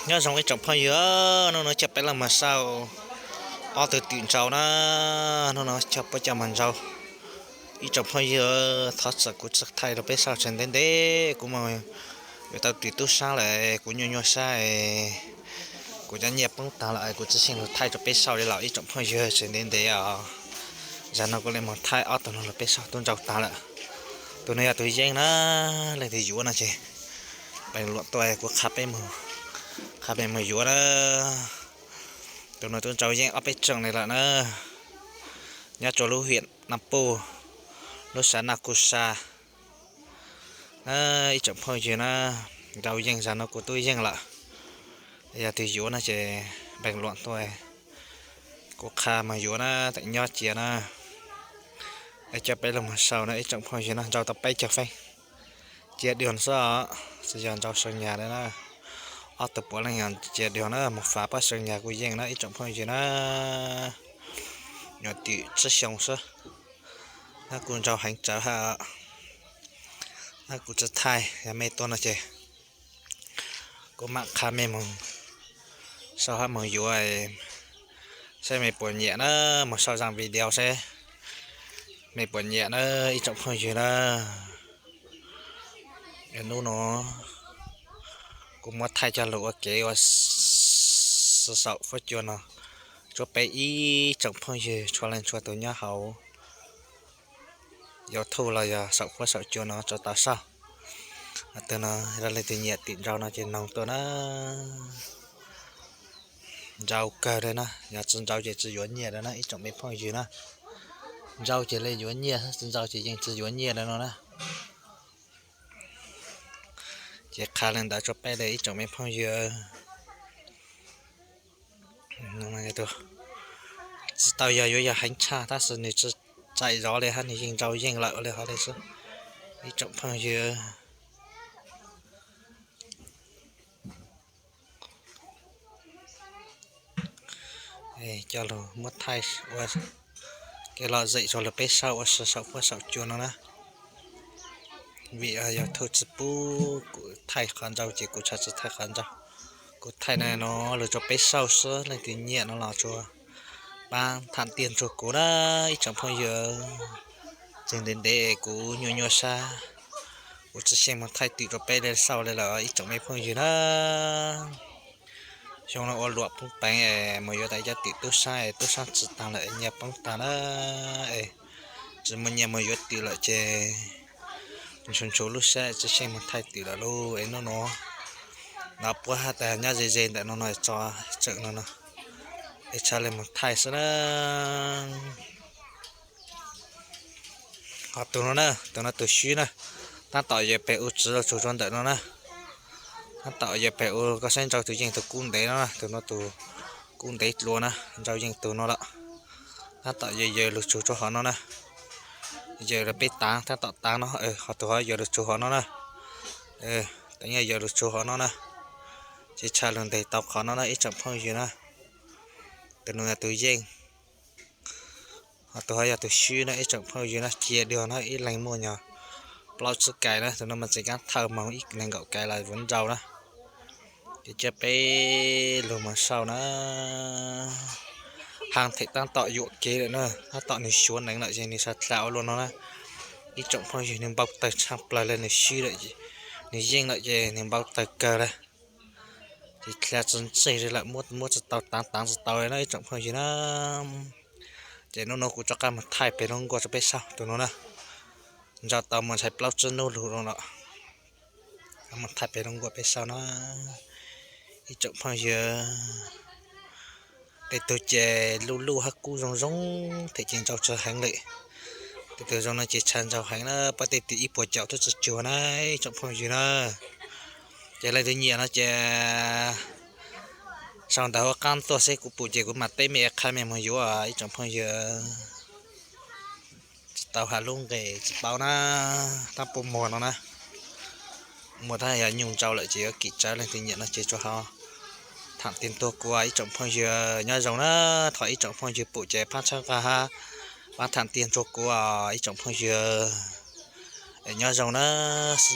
Nyob zoo ib tsoom phooj ywg, hnub no coj peb los mus sau ob tug twm ntsau na. Hnub no coj puab coj mus ntsau. Ib tsoom phooj ywg, thov txim kuv tsis thaij rau peb sau tseg ntev ntev, kuv mus yuav tau twm tub sab lawm, kuv nyuaj nyuaj sab, kuv cov nyiaj poob tag lawm, kuv tsis xyeej lug thaij rau peb sau li los ib tsoom phooj ywg tseg ntev ntev os. Zag no kuv le mus thaij ob tug no los peb sau tub ntsau tag lawm. Tus no yog tus yeej na, leej twg yuav no ces peem luam tuaj kuv qha peb, qha peb mus yuav na. Tus no tub ntsau yeej ob peb tsoom li lawm na, nyob rua lub hiam Naj Puj, lub sav Naj Kuj Sa na. Ib tsoom phooj ywg na, ntsau yeej zag no kuv tub yeej lawm. Yog twg yuav no ces peem luam tuaj kuv qha mus yuav na, teem nyob cia na. Es coj peb los mus sau na ib tsoom phooj ywg na, ntsau tau peb caug feeb. Cia diav xwb, tsis yog ntsau saw nyas na. Ob tug puav leej yog cia diav na, mus fav pab saw nyas kuj yeej na ib tsoom phooj ywg na. Nyuam twm tsib xyoo xwb, nab kuj ntsau heev tsawv hab. Nab kuv tsis thaij, yog mej tuaj no ces kuv mam qha mej mus sau hab mus yuav, saib mej puas nyiam na, mus sau zaj video saib mej puas nyiam na ib tsoom phooj ywg na. Hnub no kuv muab thaij coj lug ua kev ua saum fuab cua no rua peb ib tsoom phooj ywg txhua leej txhua tus nyob hauv YouTube los yog saum fuab saum cua no tau saib. Tus no yog leej twg nyiam twm ntsau no ces noog tuaj na. Ntsau kawg li na, yog tsis ntsau ces tsis yuav nyiaj li na ib tsoom me phooj ywg na. Ntsau ces le yuav nyiaj, tsis ntsau ces yeej tsis yuav nyiaj li no na. Ces qha li ntawd rua peb li ib tsoom me phooj ywg. Tsis tau yog yuav yog heev tshaj tab sis nws tsis txaim zov li hab, nws yeej ntsau yeej lawm li hov li xwb ib tsoom phooj ywg. Coj lug muab thaij ua kev lom zem rua lug peb saib ua si saum fuab saum cua no na. Vim YouTube tsis pub kuv thaij qhov ntsau ces kuv txhaj tsis thaij qhov ntsau. Kuv thaij no lug rua peb saib xwb, leej twg nyiam no los tsuas pab tham tiag nrug kuv na ib tsoom phooj ywg. Tseem ntev ntev kuv nyuaj nyuaj sab, kuv tsis xyeej moog thaij twm rua peb le saib le lawm ib tsoom me phooj ywg na. Xyoo no ua luam poob peev es mus yuav tau ib cov twm tub sab, tub sab tsi taag lawm, nyiaj poob taag na. Es tsis muaj nyiaj mus yuav twm lawm ces ntshuv ntshuv lub sab tsis xyeej mus thaij twm lawm lauj. Es nub nua no puab has tas nyob ze ze ntawm no no tso tseem no no, es tshaj le mus thaij xwb na. Ho tug no na, tug no tug swb na, tab tom yawg peg u tsi lug tsug rua ntawm no na. Tab tom yawg peg u, koj saib ntsau tug yeej tug kub ntev no na, tug no tug kub ntev dlua na, ntsau yeej tug no lawm. Tab tom yawg yawg lug tsug rua hov no na. Yawg lawv peb taav, tab tom taav no, ho tug hov yawg lug tsug hov no na. Teev yawg lug tsug hov no na, ces tshaj lug nteg tau qhov no na ib tsoom phooj ywg na. Tug no yog tug yeej, ho tug hov yog tug swb na ib tsoom phooj ywg na. Cia dua na, ib leeg muaj nyog plaub tsib kais na, tug no mas tseem kaab thawj moog ib neeg nkaum kais los vuv nrau na. Ces coj peb lug moog sau na. Haag them tab tom yuam kev lawm na, tab tom nwg suav neev lawm ces nwg sawv dlha ua luaj no na. Ib tsoom phooj ywg, nwg npau tawg tshaj plawg le, nwg swb lawm, nwg yeej lawm ces nwg npau tawg kawg le. Ces dlha tsi ntseg li lawm, muab tsi tau, taav taav tsi tau li na ib tsoom phooj ywg na. Ces nub nua kuv rov qaab moog thaij peg lub nkuaj rua peb saib tug nua na. Ntsau tau muaj ntshai plaub tsib nub lug no los. Moog thaij peg lub nkuaj peb saib na ib tsoom phooj ywg. Tej tug ces luj luj hab kub zoo zoo, them ces ntsau tsi heev li. Tej tug zoo no ces tshaj ntsau heev na, puab tej tug ib puas caum tub tsi tsuag na ib tsoom phooj ywg na. Ces leej twg nyiam no ces sau ntawv huv qaab tuaj seb kuv pum ces kuv mam teb mej qha mej moog yuav ib tsoom phooj ywg. Tsi tau has lub nqe tsi paub na, tab puab muag no na. Muag tab yog nyuj ntsau lawm ces yuav kim tsawv, leej twg nyiam no ces tsuas ho tham tiag tuaj kuv ib tsoom phooj ywg. Nyob zoo na, thov ib tsoom phooj ywg pum ces pab txhawb nqaa hab pab tham tiag tuaj kuv ib tsoom phooj ywg. Nyob zoo na, xib